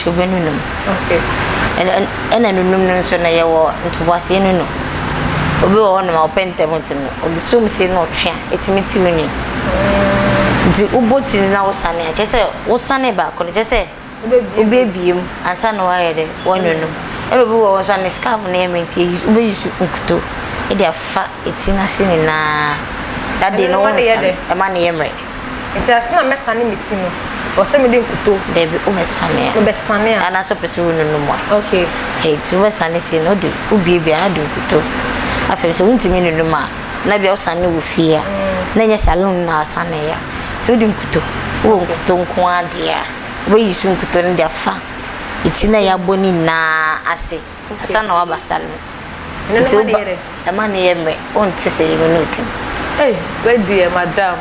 Wɔhyɛ wobɛnunum. Okay. Ɛna nunum no nso no yɛwɔ ntoboaseɛ nunu. Obi wɔ hɔnom a ɔpɛ ntɛm nti no ɔde som sie na ɔtwe a ɛtumi ti wo nwi. Nti wobɔ ti no na wosane a kyerɛ sɛ wosane baako no kyerɛ sɛ wobɛbie mu ansa na woayɛ dɛ woanunum. Ɛna obi wɔ hɔ nso a ne scarf no yɛ mmerɛ nti wobɛyi so nkuto de afa ti no ase nyinaa. That day no wonsane ɛma no yɛ mmerɛ. Nti ansa na mɛsane me ti no, ɛwɔ sɛ mede nkuto. Dabi, wobɛsane a. Mebɛsane a. Anaasɛ wopɛ sɛ wonunum a. Okay. Hey, nti wobɛsane sei no, wode wobuebue a na wode nkuto. Afei sɛ wontumi nunum a, na bia wosane wɔ fie a, na ɛnyɛ saloon na wasaneeɛ a, nti wode nkuto, wowɔ nkuto nko ara deɛ a, wobɛyi so nkuto no de afa ti no a yɛabɔ no nyinaa ase ansa na woaba saloon. Nti woba ɛma no yɛ mmerɛ wonte sɛ yɛmu no tim. Ei wei deɛ madam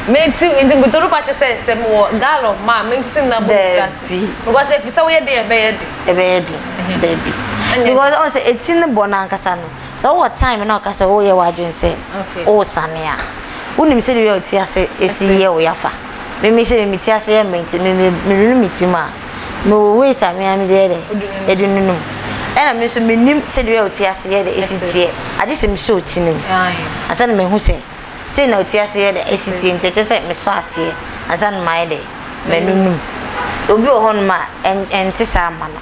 me ti nti nkutoo no pa kyɛ sɛ sɛ mewɔ gallon ma me nti na bɔ tiri ase. Dabi. Because efi sɛ woyɛ den ɛbɛyɛ den. Ɛbɛyɛ den dabi. Because ɔn sɛ eti no bɔ no ankasa no sɛ wowɔ time na ɔka sɛ woyɛ w'adwene sɛ wosane a wonim sɛ deɛ ɔti ase esi yɛ wo yafa. Mimi sɛ me ti ase yɛ mmerɛ nti me me me nunu me ti mu a. Mewɔ ways a me ara mede yɛ dɛn? Ɛde nunum. Ɛna me nso menim sɛdeɛ ɔte ase yɛ dɛ ɛsi teɛ. Agye sɛ mesɔ ɔti no mu ansa na mahu sɛ sei na ɔte ase yɛ dɛ ɛsi teɛ nti ɛkyerɛ sɛ mesɔ aseɛ ansa na mayɛ dɛ manunum. Obi wɔ hɔnom a ɛnte saa mma no.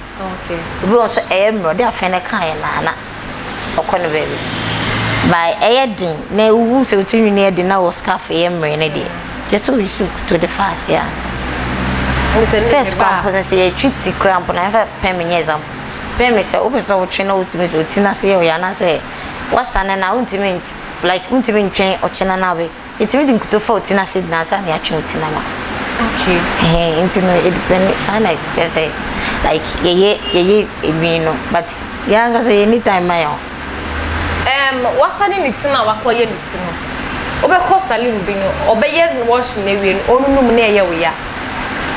Obi wɔ hɔ nso ɛyɛ mmerɛ ɔde afei no kaeɛ no ara na ɔkɔ ne baabi. By ɛyɛ den na wohu sɛ wo ti nwi no yɛ den na wɔ scarf yɛ mmere no deɛ, kyerɛ sɛ woyi so nkuto de fa aseɛ ansa. First koraa mpo no sɛ yɛtwe ti koraa mpo no, yɛmfa pɛn me nyɛ example. Pɛn me sɛ wopɛ sɛ wotwe na wotumi sɛ wo ti no ase yɛ wo ya anaasɛ woasane no a wontumi like wontumi ntwɛn ɔkyena no abɛ Yɛtumi de nkuto fa wo ti no ase gyina ansa na yɛatwe wo ti no ama. Okay. Ɛhɛn nti no edepɛne saa na kyerɛ sɛ like yɛyɛ yɛyɛ enwi no but yɛn ankasa yɛn ni time ma yɛn ho. Um, wasane ne ti no a wakɔyɛ ne ti no, wobɛkɔ saloon bi no, ɔbɛyɛ wash no awie no, ɔnunum na ɛyɛ wo ya.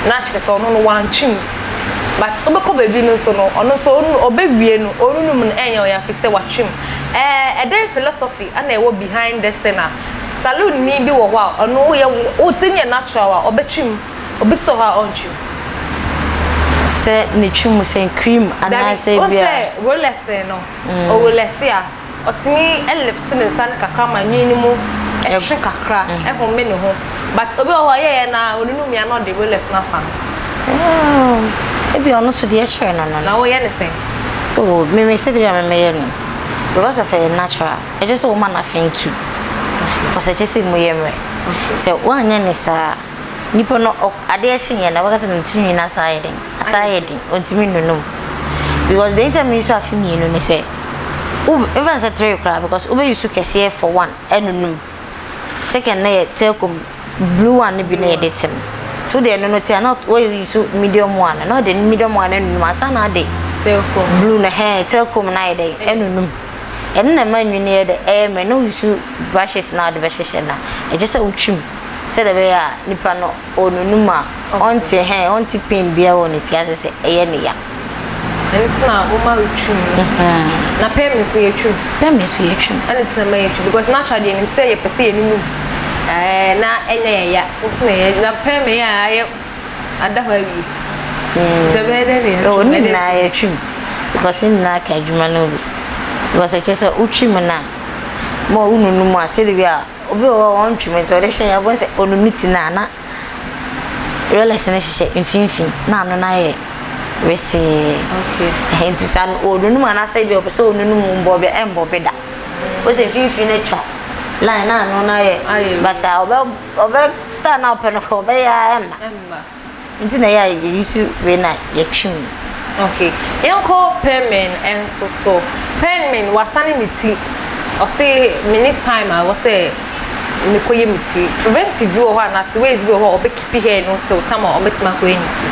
Na kyerɛ sɛ ɔno no wantwe mu. But wobɛkɔ baabi no nso no, ɔno nso ɔbɛwie no, ɔnunum no ɛnyɛ wo ya fi sɛ watwe mu. Ɛɛ, ɛdɛn philosophy na ɛwɔ behind this thing a Saloon ni bi wɔ hɔ a ɔno woyɛ wo ti no yɛ natural a ɔbɛtwi mu, obi sɔ hɔ a ɔntwi mu. Sɛ ne twi mu sɛ cream anaasɛ bi a. Dabi, wohu sɛ rolɛse no, ɔrolɛse a, ɔtumi lift ne nsa no kakra ma nwi no mu twe kakra, ɛhome ne ho. But obi wɔ hɔ a ɔyɛeɛ no ara, ɔnunum yɛ a na ɔde rolɛse no afa no. Ebia ɔno nso deɛ ɛkyerɛ no no. Na woyɛ no sɛn? Oh, me me sɛdeɛ bi a me meyɛ no, because of ɛyɛ natural. Ɛkyerɛ sɛ woma no afe ntu. Because ɛkyerɛ sɛ emu yɛ mmerɛ. Sɛ woanyɛ ne saa a, nipa no adeɛ kye yɛ no ɔbɛka sɛ ne tirinwi no asan ayɛ den, asan ayɛ den, ɔntumi nnunum. Because deɛ nti a meyi so afe mmienu ne sɛ, wo mfa no sɛ three koraa because wobɛyi so kɛseɛ for one anunum. Second no yɛ telcom blue one no bi na yɛde te no. Nti wode ɛno no te a na woayi so medium one no na wode medium one no anunum ansa na ade blue no hɛn telcom no ayɛ dɛn anunum. Ɛno na ɛma nwini yɛ dɛ, ɛyɛ mmerɛ na woyi so brushes no a wode bɛhyehyɛ no a, ɛkyɛ sɛ wotwi mu sɛdeɛ ɛbɛyɛ a nipa no ɔnunum a ɔnte hɛn ɔnte pain biara wɔ ne ti ase sɛ ɛyɛ ne ya. Ɛno nti na woma wotwi mu no. Na pɛm nso yɛtwi mu. Pɛm nso yɛtwi mu. Ɛno nti na ɛma yɛtwi because natural deɛ yɛnim sɛ yɛpɛ sɛ yɛnunum ɛɛ na ɛnyɛ yɛn ya nti na yɛ na pɛm yɛ a ayɛ ada hɔ awie. Nti ɛbɛyɛ dɛ na yɛtwi mu. Ne nyinaa yɛtwi mu because ne nyinaa ka adwuma no bi because ɛkyɛ sɛ wotwi mu no a ma wonunum a sɛdeɛ bi a obi wɔ hɔ a ɔntwi mu nti ɔde hyɛ yɛ abɔ sɛ ɔnunu ti no a na rollers no hyehyɛ mfimfini na ano no ayɛ wesee. Okay. Nti saa no ɔnunum anaasɛ ebi ɔpɛ sɛ ɔnunum mbɔ bi ɛmbɔ bi da. Wosɛ mfimfini no atwa line na ano no ayɛ basaa ɔbɛ ɔbɛ style na ɔpɛ no ɔbɛyɛ ara ɛmma. Nti na ɛyɛ a yɛ use wei na yɛtwe mu. Ok yɛnkɔ Permin nso so. Permin wasane ne ti ɔse menni time a ɛwɔ sɛ mekɔyɛ me ti. Preventive bi wɔ hɔ anaase ways bi wɔ hɔ a ɔbɛ keepi hair no till time a ɔbɛtumi akɔyɛ ne ti?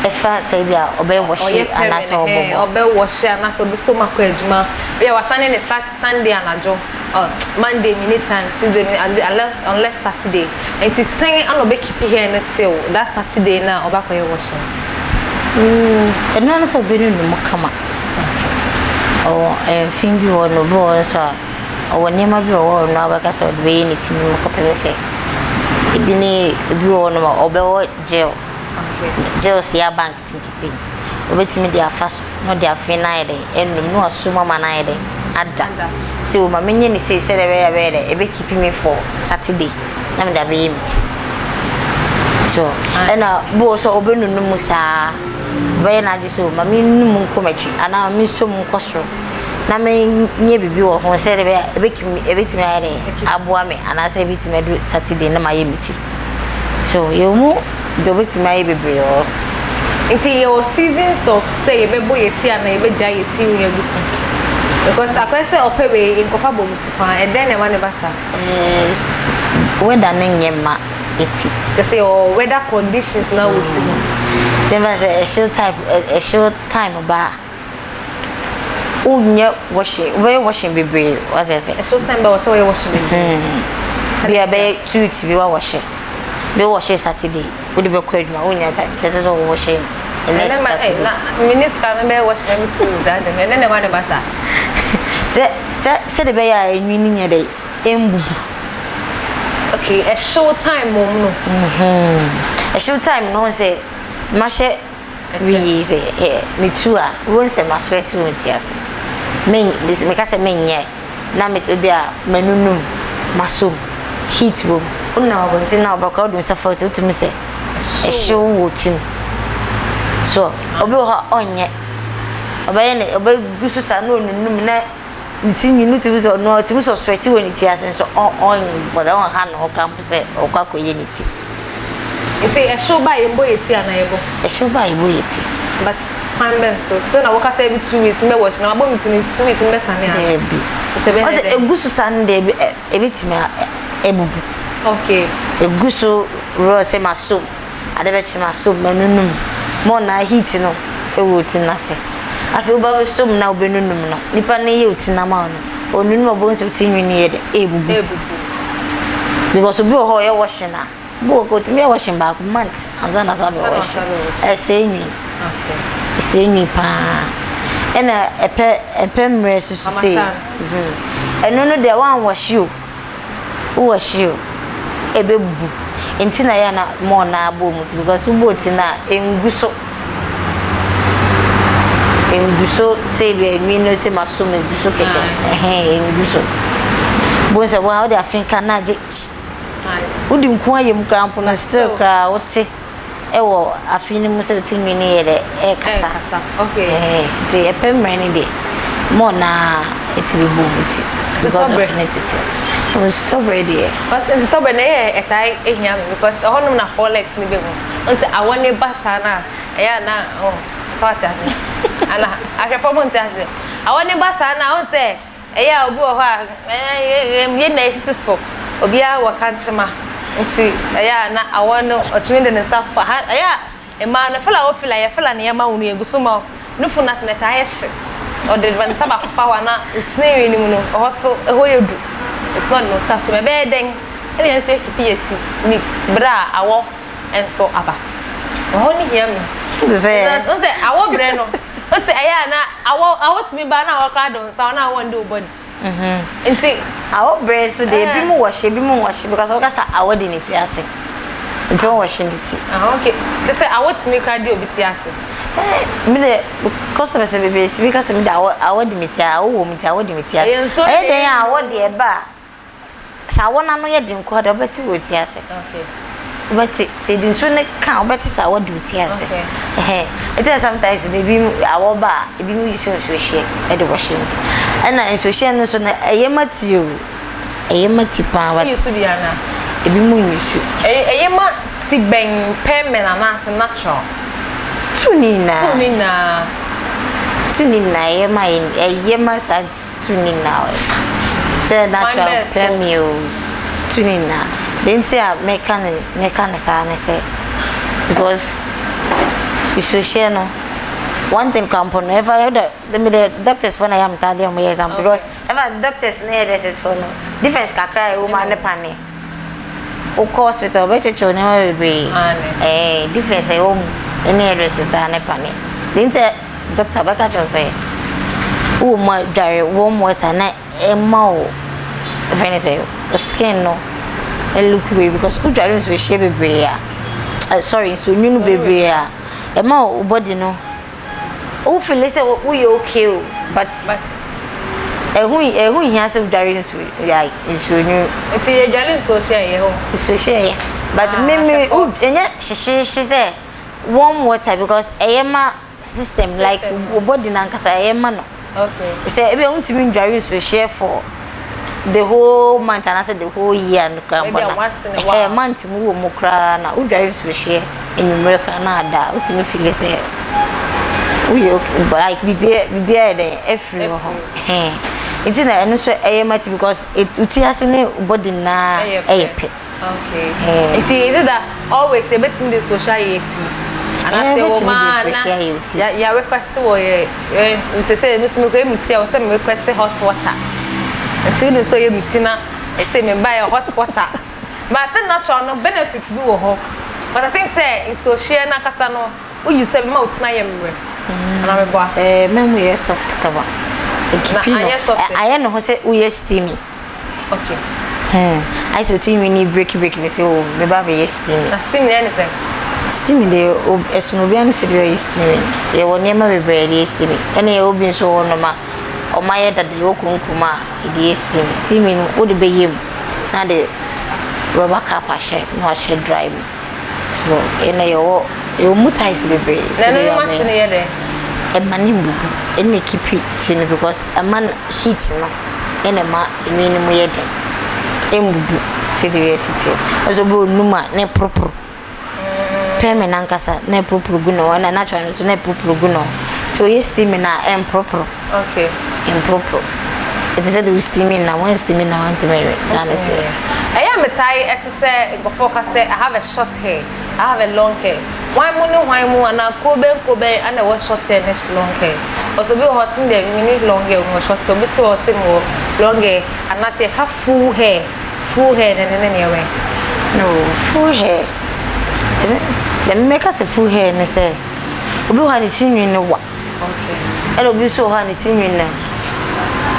Ɛfa sɛ ebi a ɔbɛ wɔhye anaasɛ ɔbɔbɔ. Ɔbɛ wɔhye anaasɛ ɔbɛsɔ mu akɔ adwuma. Ebi a wasane ne sat Sunday anadwo. Oh Monday menni time, Tuesday me unless unless Saturday. Nti sɛn ana ɔbɛ keep hair no till that Saturday no a ɔbɛ akɔyɛ washing? Mm, ɛno ara ne sɛ ɔbɛnunu mu kama. Ɔwɔ mfe bi wɔ no, obi wɔ hɔ nso a ɔwɔ nneɛma bi wɔ hɔ no a ɔbɛka sɛ ɔde bɛyɛ ne ti no mu kɔpem sɛ ebi ne ebi wɔ hɔ nom a ɔbɛwɔ gel. Gels yi aba nketenkete yi, obetumi de afa so na ɔde afe no ayɛ dɛn anum na wasɔ mu ama no ayɛ dɛn ada. Sɛ o ma menyɛ no sei sɛdeɛ ɛbɛyɛ a ɛbɛyɛ dɛn ɛbɛ keep me for Saturday na mede abɛyɛ me ti. So ɛna bi wɔ sɛ ɔbɛnunu mu saa ɔbɛyɛ n'adwene sɛ o ma mennu mu nkɔ m'akyi anaa ma mensɔ mu nkɔ soro na menyɛ biribi wɔ ho sɛdeɛ ɛbɛyɛ a ɛbɛtumi ɛbɛtumi ayɛ dɛn aboa me anaasɛ ɛbɛtumi aduru Saturday na mayɛ me ti. So yɛwɔ mu deɛ wobɛtumi ayɛ bebree wɔ hɔ. Nti yɛwɔ seasons of sɛ yɛbɛbɔ yɛ ti anaa yɛbɛgyae yɛ ti nwi agu so? Because akɔyɛ sɛ ɔpɛ wei nkɔfa bɔ me ti paa, ɛdɛn na ɛma no ba saa? Eh, weather no nyɛ mma ɛti. Kyerɛ sɛ yɛwɔ weather conditions na wɔ ti ho. Yɛmfa no sɛ ɛhyew type, ɛhyew time ba a. Wonyɛ washing, wobɛyɛ washing bebree, wate ase. Ɛso time bɛ wɔ sɛ wɔyɛ washing bebree. Hmm. Bi a bɛyɛ 2 weeks bi wa wɔhye. Bi wɔhye Saturday, wode bɛkɔ adwuma, wonya time, kyerɛ sɛ sɛ wɔhye the next Saturday. Na mini sika me bɛyɛ washing every 2 weeks da dem, ɛnɛ na ɛma ne ba saa. Sɛ sɛ sɛ de bɛyɛ a enwi no nyɛ dɛ embubu. Okay, ɛhyew time mom no. Mhm. Ɛhyew time no sɛ mahyɛ Wiyi sɛ ɛ metu a wohu sɛ masweat wɔ me ti ase. Me meka sɛ menyɛ na me ebi a manunum masom heat wɔ mu. Wonam abɔnten na wobɛkɔ wode wo nsa fa wo ti wotumi sɛ ɛhyew wɔ ti mu. So obi wɔ hɔ a ɔnyɛ ɔbɛyɛ ne ɔbɛgu so saa na onunum na ne ti nwi no tumi sɛ ɔno ɔtumi sɛ ɔsweat wɔ ne ti ase nso ɔn ɔnha ne ho koraa mpo sɛ ɔkɔ akɔyɛ ne ti. Nti ɛhyew ba a yɛmbɔ yɛ ti anaa yɛbɔ? Ɛhyew ba a yɛbɔ yɛ ti. But kwan bɛn so? Sɛ na wɔka sɛ every 2 weeks mbɛ wash na mabɔ me ti no nti 2 weeks mbɛ sane ana? Daabi. Nti ɛbɛyɛ Ɔsɛ dɛn? egu so saa no deɛ ebetumi ebubu. Okay. Egu so raw sɛ masom ade bɛkye masom manunum ma ɔnaa heat no ɛwɔ ti no ase. Afei woba bɛsom na wobɛnunum no nipa no yɛ ti no ama wo no onunum a ɔbɛhu sɛ wo ti nwi no yɛ dɛ ebubu. Ebubu. Because obi wɔ hɔ a ɔyɛ washing a obi wɔ hɔ otumi yɛ washing baako month ansa na asa bɛ wash. Ɛsɛe nwi. Ɛsɛe nwi paa. Ɛna ɛpɛ ɛpɛ mmerɛ soso sei. Ɛno no deɛ woanwɔhye o, wowɔhye o, ɛbɛbubu. Nti na ɛyɛ a na more no ara bɔ wɔn ti because wobɔ ti no a ɛngu so. Ɛngu so sɛ ebi a nwi no sɛ masom ɛgu so kɛkɛ. Ɛhɛn ɛngu so. Bohu sɛ wo a wode afe ka na agye kyi. Wode nku ayɛ mu koraa mpo no still koraa wote ɛwɔ afe no mu sɛ ti nwi no yɛ dɛ ɛrekasa. Nti ɛpɛ mmerɛ no deɛ more na ɛtumi bɔ mu ti because of ne tete. Nsutɔberɛ deɛ. Nsutɔberɛ no ɛyɛ ɛtaa ehia me because ɛhɔnom na four legs no bɛhu. Nti awɔ ne ba saa na ɛyɛ a na oh sɛ wate ase. Ana ahwɛfoɔ mo nte ase. Awɔ ne ba saa na ɔn sɛ ɛyɛ a obi wɔ hɔ a yɛn na esisi so obiara wɔ kankyema nti ɛyɛ a na awɔ no ɔtumi de ne nsa fa ha ɛyɛ a mmaa no fila wɔ fila yɛ fila ne yɛma wo no yɛgu so ma wo nufu no ase na ɛtaa yɛ hye ɔde ne nsa baako fa hɔ a na otiri nwi no mu no ɛhɔ so ɛhɔ yɛ du nti na ɔde ne nsa fam ɛbɛyɛ dɛn ɛna yɛn nso yɛkeep yɛ ti neat bere a awɔ nso aba ɛhɔ ne hia mi Sɛ sɛ awɔ brɛ no o sɛ ɛyɛ a na awɔ awɔ tumi ba na awɔ koraa de nsa na awɔ nde wo body nti awɔ berɛ so deɛ ebi mu wɔhye ebi mu wɔhye because wɔka sɛ awɔ de ne ti ase nti wɔn wɔhye ne ti. Ah, okay te sɛ awɔ tumi koraa de obi ti ase. Ɛɛ mi de customers bebree tumi ka sɛ mi de awɔ awɔ de mi ti awɔ wɔ mi ti awɔ de mi ti ase. Ɛyɛ nsuo Ɛyɛ na den a ɛyɛ awɔ deɛ ɛba a sɛ awɔ n'ano yɛ den koraa deɛ ɔbɛte wɔ ti ase. Okay. Wobɛte sɛ ɛde nsuo no ka a wobɛte sɛ awɔ de wo ti ase. Okay. Ɛhɛn ɛti na sometimes no ebi mu awɔ ba a ebi mu use nsuo hyeɛ ɛde wɔhyɛ nti ɛna nsuo hyeɛ no nso no ɛyɛ ma ti o ɛyɛ ma ti paa but Woyi so bi ana? ebi mu use. Ɛyɛ ɛyɛ ma ti bɛn permanent anaasɛ natural? Tu ne nyinaa. Tu ne nyinaa. Tu ne nyinaa ɛyɛ ma yɛ ɛyɛ ma saa tu ne nyinaa sɛ natural bɛn so? permy o tu ne nyinaa deɛ nti a meka ne meka ne saa ne sɛ because nsuo hyeɛ no one thing kora mpo no ɛfa yɛ dɛ me de doctors fo na yɛ ametaa deɛ ɔmo yɛ example because ɛfa doctors ne hairdressers fo no difference kakra a ɛwɔ mu a ne paneɛ wokɔ hospital wɔbɛkyekyɛw nneɛma bebree Ane. ɛɛ difference a ɛwɔ mu ne hairdressers a ne paneɛ deɛ nti a doctor bɛka kyerɛ wo sɛ wowɔ mu a dware warm water na ɛma wo ɛfɛ ne sɛ wo skin no look wei because wodware nsuo hyeɛ bebree a. Eh, sorry, nsuo nwunu bebree a, ɛma wo body no, wo feel sɛ woyɛ okay o, but ɛho ɛho nhia sɛ wodware nsuo, like nsuo nwunu. Nti yɛdware nsuo hyɛ ɛyɛ hɔ? Nsuo hyɛ ɛyɛ, but ah, me me ɛnyɛ hyehyeehye sɛ warm water because ɛyɛ ma system like wo body no ankasa ɛyɛ ma no. Okay. Sɛ ebi a wontumi ndware nsuohyeɛ for the whole month anaasɛ the whole year no koraa mpo na ɛɛ month mu wɔ mu koraa na wodware nsuohyeɛ anwummerɛ koraa na ada a wotumi feel sɛ woyɛ okay like biribiara biribiara yɛ dɛn afiri wɔ hɔ hɛn nti na ɛno nso ɛyɛ ma ti because wo ti ase ne wo body nyinaa ɛyɛ pɛ. Okay. Eh. Nti is it that always ebetumi de social ayɛ ti? Anaasɛ wɔ maa na ya request wɔ yɛ nti sɛ emi so mekɔ emi ti a wɔ sɛ me request hot water. Nti wode sɛ ɔyɛ me ti na ɛsɛ me ba yɛ hot water. But sɛ natural no benefit bi wɔ hɔ. But I think sɛ nsuohyeɛ no ankasa no wo use a ɛbɛma wo ti no ayɛ mmerɛ. Anaa meboa? Eh, mɛmu yɛ soft kama. Ekipi no. Ayɛ ne ho sɛ woyɛ steamy. Okay. Hmm. Ayɛ sɛ ɔti nwi ni break break mi sɛ o me ba bɛyɛ steaming. Na steaming ɛne sɛ? Steaming deɛ ɛsono obiara ne sɛdeɛ ɔyɛ steaming. Yɛwɔ nneɛma bebree a yɛde yɛ steaming. Ɛna yɛwɔ bi nso wɔ hɔnom a wɔn ayɛ dada yɛwɔ kunkum a yɛde yɛ steaming. Steaming no wode bɛyɛ mu na de rubber cap ahyɛ na wahyɛ dry mu. So ɛna yɛwɔ yɛwɔ mu types bebree. Na ɛno no mate no yɛ dɛn? Ɛma ne mbubu ɛna ekipi ti no because ɛma heat no ɛna ɛma nwi no mu yɛ den. Ɛmbubu sɛdeɛ wiase teɛ. Nso obi onum a na ɛporoporo. Pɛmi nankasa na ɛporoporo gu ne ho ɛna natural no nso na ɛporoporo gu ne ho. So oyɛ steaming a ɛmporoporo. Okay. Mporoporo. Ɛte sɛ de wo steaming na wɔn steaming na wɔntumi nwe. Saa na ɛteɛ. Ɛyɛ a metae ɛte sɛ nkurɔfoɔ ka sɛ I have a short hair, I have a long hair. Hwan mu ne hwan mu anaa kuo bɛn kuo bɛn ɛna ɛwɔ short hair ne long hair? Ɔsɛ obi wɔ hɔ ɔse me deɛ menni long hair mewɔ short hair, obi nso wɔ hɔ ɔse mewɔ long hair anaasɛ yɛka full hair, full hair no ɛno ne neɛ wɛn? No, full hair, deɛ mɛka sɛ full hair ne sɛ obi wɔ hɔ a ne ti nwi no wa. Ɛna obi nso wɔ hɔ a ne ti nwi no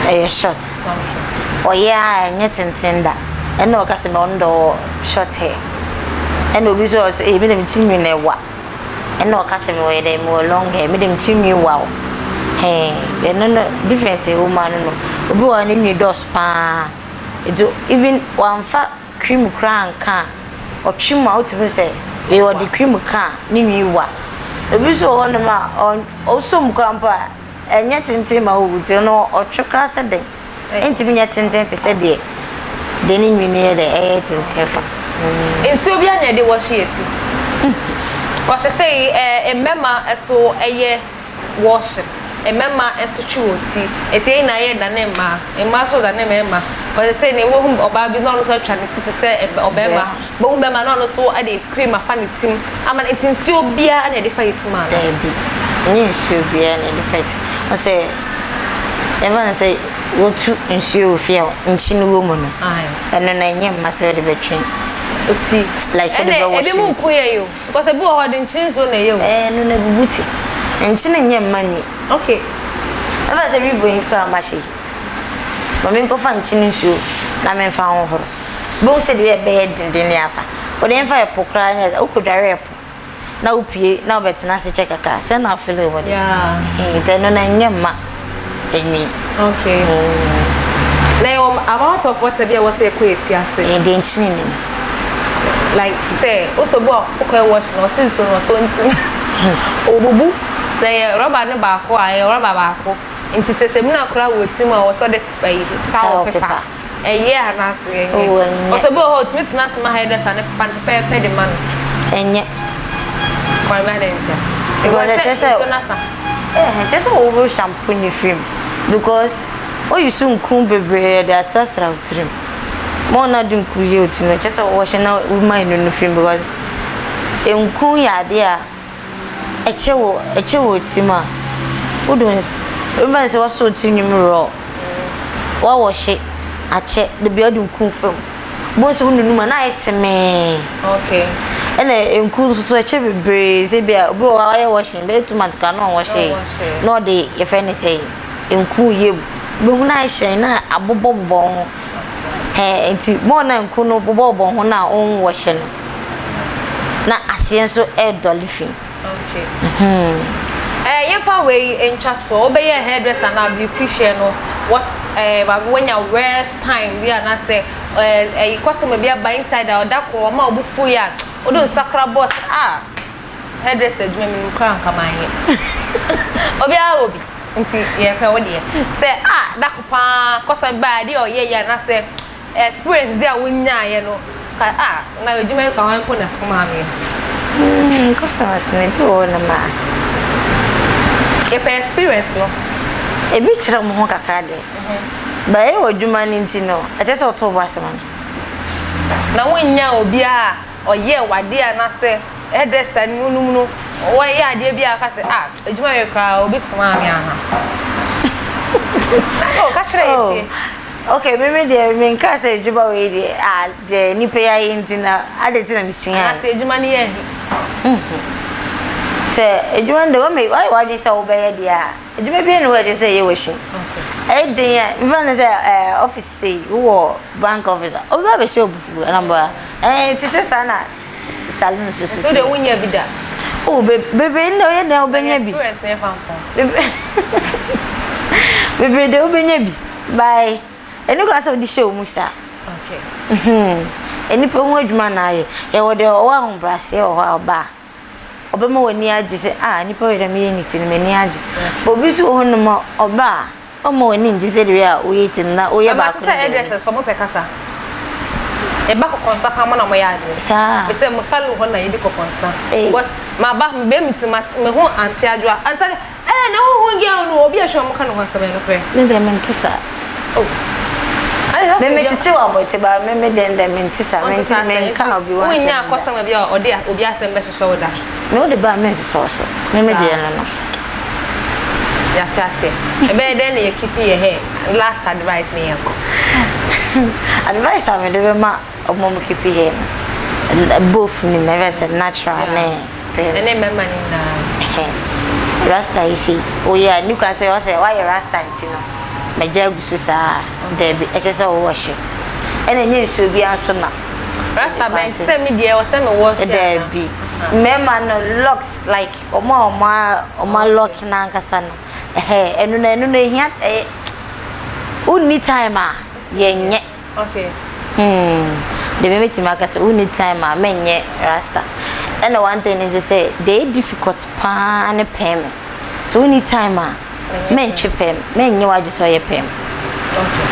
ɛyɛ short. Ɔyɛ a ɛnyɛ tenten da. Ɛna ɔka sɛ ɔno dɛ ɔwɔ short hair. Ɛna obi nso wɔ hɔ sɛ ee me de me ti nwi no ɛwa. Ɛna ɔka sɛ mewɔ yɛ dɛ mewɔ long hair. Me de me ti nwi wa o. Hɛn ɛno no difference a ɛwɔ mu ano no. Obi wɔ hɔ a ne nwi dɔɔso paa. Nti even wamfa cream koraa nka a, ɔtwe mu a wotumi hu sɛ wei ɔde cream ka a ne nwi wa. Obi nso wɔ hɔnom a ɔsɔ mu koraa mpo a ɛnyɛ tenten ma owu nti ɔno ɔtwe koraa sɛ dɛn ɛntumi nyɛ tenten te sɛ deɛ deɛ ne nwi no yɛ dɛ ɛyɛ tenten fa. Nsuo biara na yɛde wɔhye yɛ ti. Kɔ sesei ɛɛ mmɛma ɛso ɛyɛ. Wɔhye mmarima nso twe wɔn ti. Enti yɛn nyinaa yɛdane mmaa. Mmaa nso dane mmarima. Wɔte sɛ nea wohu ɔbaa bi na ɔno nso atwa ne ti te sɛ ɔbarima. Bohu barima na ɔno nso de cream afa ne ti ama no. Enti nsuo biara na yɛde fa yɛn ti mu anaa? Daabi, ɛnyɛ nsuo biara na yɛde fa ti. Wohu sɛ yɛmfa no sɛ wotu nsuo wɔ fie a nkyene wɔ mu no, ɛno no ɛnyɛ mma sɛ wode bɛtwe ti. Like wode Ɛnna bɛwɔhye ebinom ti. nku yɛn o. Because ebi wɔ hɔ de nkyene nsuo na ɛyɛ o. Ɛɛ no na ebubu ti. Nkyene nyɛ mma nwi. Okay. Ɛfa sɛ weave yi koraa mahyɛ yi. Ma me nkɔfa nkyene nsuo na memfa nhohoro. Wobɛhu sɛ deɛ ɛbɛyɛ denden afa. Wode mfa ɛpo koraa nyɛ dɛ wokɔdware ɛpo na wopue na wobɛtena ase kyɛ kakra sɛ na afili wo de. Yeah. Nti ɛno no ɛnyɛ mma enwi. Okay. Na yɛwɔ amount of water bi a ɛwɔ sɛ ɛkɔ yɛ ti ase. Ɛyɛ deɛ nkyene nim. Like te sɛ wosɔ bi a wokɔyɛ wash na ɔsi nsuo no ɔtɔ nti obubu sɛ ɛyɛ rɔba no baako a ɛyɛ rɔba baako nti sɛ samina koraa wɔ ti mu a wɔsɔ de ɛyi towel pepa ɛyɛ anaasɛ ɛnyɛ. Oh, ɛnyɛ. Ɔsɔ bi wɔ hɔ otumi tena ase ma hairdresser ne pepa no pɛpɛɛpɛ de ma no. Ɛnyɛ. Kwan bɛ adɛn ntia? Because ɛkyerɛ sɛ nsuo no asa. Ɛhɛn, kyerɛ sɛ wohohoro shampoo no firi mu because woyi so nku bebree de asrasra wo tirim. Ma wɔn a de nku yɛ wo ti no, kyerɛ sɛ wɔhyɛ na woma ɛno no firi mu because nku yɛ adeɛ a ɛkyɛ wɔ ɛkyɛ wɔ ti mu a wode wo nsa mfa no sɛ woasɔ wo ti nwi mu raw woawɔhye akyɛ da biara wode nku fa mu. Wobɛhu sɛ wonunum a na ayɛ temee. Okay. Ɛna nku nso so ɛkyɛ bebree sɛ bi a obi wɔ hɔ a wayɛ washing bɛyɛ 2 months koraa na ɔnwɔhyee na ɔde yɛfrɛ no sɛ nku yɛ mu. Wobɛhu na ayɛ hyɛn na abobɔbobɔ wo ho. Hɛn nti more na nku no bobɔbobɔ ho na wonwɔhye no. Na aseɛ nso ɛredɔle fi. Okay. Eh, yɛmfa wei ntwa toɔ. Wobɛyɛ hairdresser anaa beautician no, what eh, woanya worst time bi anaasɛ eh, eh, customer bi aba inside a ɔda koro ɔma wo bo fu yi a, wode nsa kora boss ah, hairdresser adwuma menim koraa anka manyɛ. Obiara wɔ bi, nti yɛpɛ wo deɛ. Sɛ ah, da ko paa customer bi baa adeɛ a ɔyɛeɛ anaasɛ Experience bi a wo nyaeɛ no ka ah na adwuma yi ka hwan mpo na ɛsomaa me. Mm, customers no ebi wɔ hɔ nom a. Yɛpɛ experience no. Ebi kyerɛ wɔn ho kakra deɛ. But ɛyɛ wɔ adwuma no nti no, ɛkyɛ sɛ ɔto wo bo ase ma no. Na wonnya obiara a ɔyɛɛ wo adeɛ anaasɛ hairdresser no nom no wɔyɛ adeɛ bi a aka sɛ ah adwuma wei koraa obi somaa me aha. Oh, ka kyerɛ yɛ tie. Ok me me deɛ me nka sɛ adwuma wei deɛ ah deɛ nipa yi ayɛ nti na adɛn nti na mesua. Anaasɛ adwuma no yɛ ahi. Sɛ adwuma no deɛ wama wayɛ w'adwene sɛ wobɛyɛ deɛ a adwuma biara nni hɔ a ɛkyerɛ sɛ ɛyɛ w'akyi. Ɛyɛ den a mfa no sɛ ɛɛ office sei wowɔ bank office a obi ba abɛhyɛ wo abufuo anaa mboa ɛɛ te sɛ saa na saloon nso si Nti wodeɛ wonnya bi da? Oh be bebree no deɛ woyɛ dɛn a wobɛnya bi. Experience na ɛfa mpɔn. Bebree deɛ wobɛnya bi. By ɛni kwan sɛ wode hyɛ wo mu saa. Okay. Nnipa ho adwuma na ayɛ. Yɛwɔ deɛ ɔwɔ ahobrɛaseɛ wɔ hɔ a ɔba a, ɔbɛma w'ani agye sɛ ah nipa wei deɛ meyɛ ne ti no m'ani agye. Obi nso wɔ hɔnom a ɔba a, ɔmma w'ani ngye sɛdeɛ wei a woyɛ ti no na woyɛ baako no deɛ. Ɛma te sɛ hairdressers fo mopɛ kasa. Yɛba kɔkɔnsa paa mo na moyɛ adeɛ. Saa. Mesɛ mo salon hɔ na yɛdi kɔkɔnsa. Because maba mebɛyɛ me ti ma meho Auntie Adwoa. Auntie Adwoa Eh na wo hu girl no obi a hwɛ ɔmo ka ne ho asɛm ɛyɛ nokorɛ. Me deɛ mente saa. Oh. Me me tete wɔ abɔnten ba me me deɛ ndɛ mente saa me nte me nka obi ho asɛm. Wonnya customer bi a ɔde obi asɛm bɛhyehyɛ wo da. Me wode ba a me nsosɔ wo so me me deɛ no no. Yate aseɛ. Ɛbɛyɛ dɛn na yɛ keep yɛ hair last advice ne yɛnkɔ. Advice a mede bɛma ɔmo a ɔmo keep hair no both ne nyinaa ɛbɛyɛ sɛ natural ne. Pɛ. Ɛne mmarima no nyinaa. Ɛhɛn. Rasta yi sei, woyɛ a, nni kwan sɛ ɔsɛ woayɛ rasta nti no, magya agu so saa. Daabi, ɛkyerɛ sɛ wo wɔhye. Ɛna ɛnyɛ nsuo biara nso na. Rasta bɛn? Te sɛ me deɛ, ɛwɔ sɛ me wɔhye anaa? Daabi. Mmarima no, locks, like wɔn a wɔn a wɔn a lock no ankasa no, ɛhɛn, ɛno no, ɛno no ehia, ɛyɛ, wonni time a, yɛnyɛ. Okay. Hmm, deɛ me mɛtumi aka sɛ wonni time a mɛnyɛ rasta. Ɛna one thing nso sɛ deɛ ɛyɛ difficult paa ne pɛɛme. So wonni time a mɛntwe pɛɛme, mɛnyɛ w'adwene sɛ ɔyɛ pɛɛme. Okay.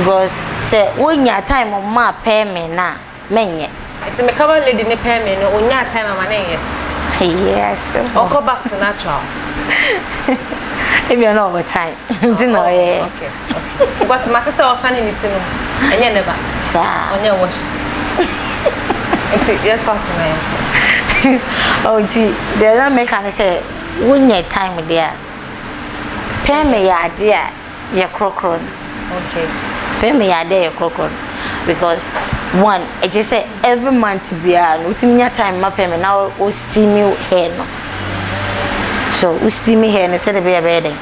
Because sɛ wonya time maa pɛɛme no a, mɛnyɛ. Nti me cover lady ne pɛɛ me no onyaa time ama ne nyɛ. Yes. Ɔkɔ back to natural. Ebia na ɔwɔ time nti na ɔyɛ. Oh, okay, okay. Because mate sɛ ɔsane ne ti no ɛnyɛ ne ba. Saa. Ɔnyɛ wash. Nti yɛtɔ ase na yɛnkɔ. Oh, nti deɛ na meka ne sɛ wonyɛ time deɛ a pɛɛ me yɛ adeɛ a yɛ korɔkorɔ no. Okay. Pɛ me yɛ adeɛ yɛ korɔkorɔ no because one ɛgye sɛ every month biara no wotumi nya time ma pɛ me na wo steam hair no so wo steam hair no sɛdeɛ ɛbɛyɛ ɛbɛyɛ dɛn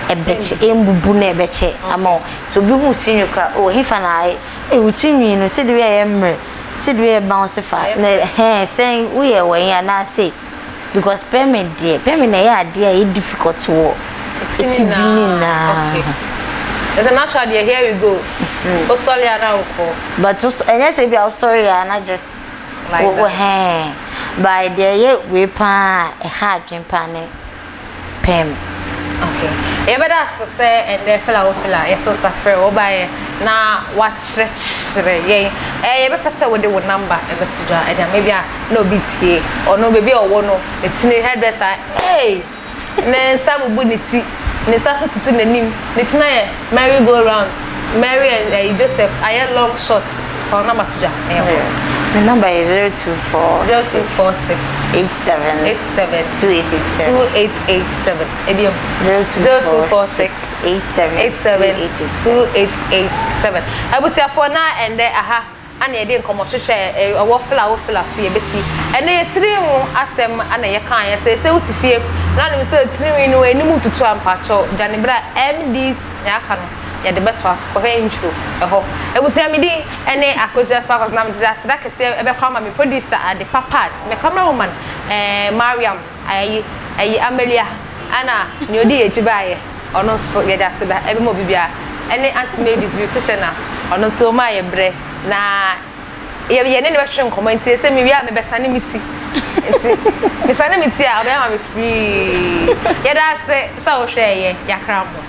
ɛbɛkyɛ ɛmbubu na ɛbɛkyɛ ama wo nti obi hu ti nwi kora oh hefa na ayɛ eh wo ti nwi no sɛdeɛ ɛbɛyɛ ɛyɛ mmerɛ sɛdeɛ ɛbɛyɛ bounce fa na hɛn sɛn woyɛ wɔn anaasɛ Because pɛrmit deɛ, pɛrmit na ɛyɛ adeɛ a ɛyɛ difficult wɔ ti bi ne nyinaa. Okay. Ɛsɛ natural deɛ here we go. Wosɔre a na wokɔ. But ɛnyɛ sɛ bi a wosɔre a na just like that. Hɛn. But deɛ ɛyɛ wei paa ɛha adwene paa ne pɛrmit. Okay. Yɛbɛda ase sɛ ɛndɛ Fela wo Fela yɛto nsa frɛ wo wobaeɛ na wakyerɛkyerɛ yɛn. Ɛɛ yɛbɛpɛ sɛ wode wo number ɛbɛto dwa ɛde ama ebi a na obi tie ɔno baabi a ɔwɔ no ne ti ne hairdresser hey ne nsa bubu ne ti ne nsa so tutu n'anim ne ti na yɛ merry go round Mary and eh, Joseph ayɛ long short fa wo number to dwa ɛyɛ hɔ. Me number yɛ 0246 0246 87 87 2887 2887 ebi 0246 87 87 2887 2887 abusuafoɔ na ɛndɛ aha ana yɛde nkɔmmɔhwehwɛ a ɛwɔ fela wo fela so yɛbɛsi. Ɛnnɛ yɛ tiri ho asɛm ana yɛkaeɛ sɛ sɛ wote fie na wonim sɛ tirinwi no anim tutu a mpakyɛw dwane bra MDs nea aka no Yɛde bɛtoa so. Kɔhwɛ intro ɛhɔ. Abusua me din ɛne Akosua Sparkles na mede aseda kɛseɛ ɛbɛkɔ ama me producer Adepa Pat, me camera woman ɛɛ Mariam ayi ayi Amelia ɛna nea ɔdi yɛn akyi baayɛ ɔno nso yɛde aseda ɛbɛma obi biara ɛne Auntie Mavis beautician a ɔno nso ɔmaa yɛ brɛ na yɛ yɛne no bɛtwetwe nkɔmmɔ nti sɛ mewie a mebɛsane me ti nti mesane me ti a ɔbɛyɛ ma me free. Yɛda ase sɛ wohwɛɛ yɛ yɛakra mo.